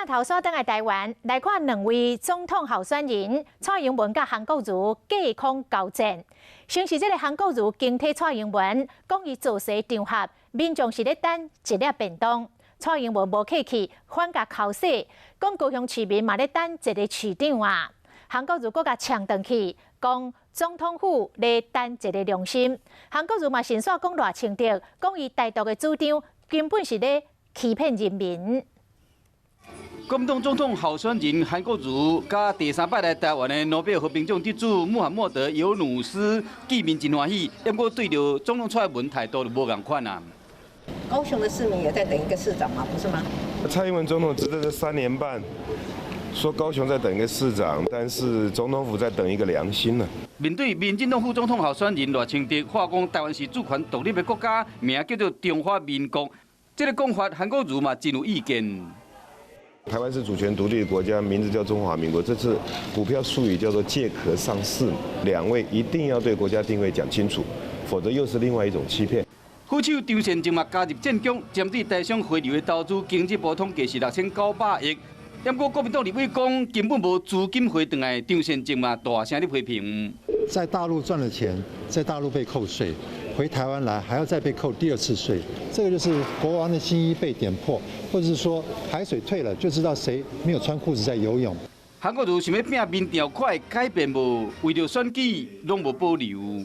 鏡頭轉轉來台灣，來看兩位總統候選人蔡英文佮韓國瑜隔空交戰。先是這个韓國瑜攻擊蔡英文，講伊造勢場合，民眾是咧等一粒便當。蔡英文無客氣，反共剾洗，講高雄市民嘛咧等一个市長啊。韓國瑜閣共嗆轉去，講總統府咧等一个良心。韓國瑜嘛順紲講賴清德，講伊台獨的主張根本是咧欺騙人民。國民黨總統候選人韓國瑜，佮第三擺來台灣的諾貝爾和平獎得主穆罕默德·尤努斯見面真歡喜，不過對著總統蔡英文態度就無仝款啊。高雄的市民也在等一個市長嘛，不是嗎？蔡英文總統執政這3年半，說高雄在等一個市長，但是總統府在等一個良心呢。面對民進黨副總統候選人賴清德，話講台灣是主權獨立的國家，名叫做中華民國，這个講法韓國瑜嘛真有意見。台灣是主權獨立的國家，名字叫中華民國。這次股票術語叫做借殼上市，兩位一定要對國家定位講清楚，否則又是另外一種欺騙。副手張善政嘛加入戰局，針對台商回流的投資，經濟部統計是6900億。不過國民黨立委講根本無資金回轉來，張善政嘛大聲咧批評。在大陸賺了錢，在大陸被扣稅，回台灣來還要再被扣第二次稅，這個就是國王的新衣被點破，或者是說海水退了就知道誰沒有穿褲子在游泳。韓國瑜想欲拚民調快改變無？為著選舉攏無保留。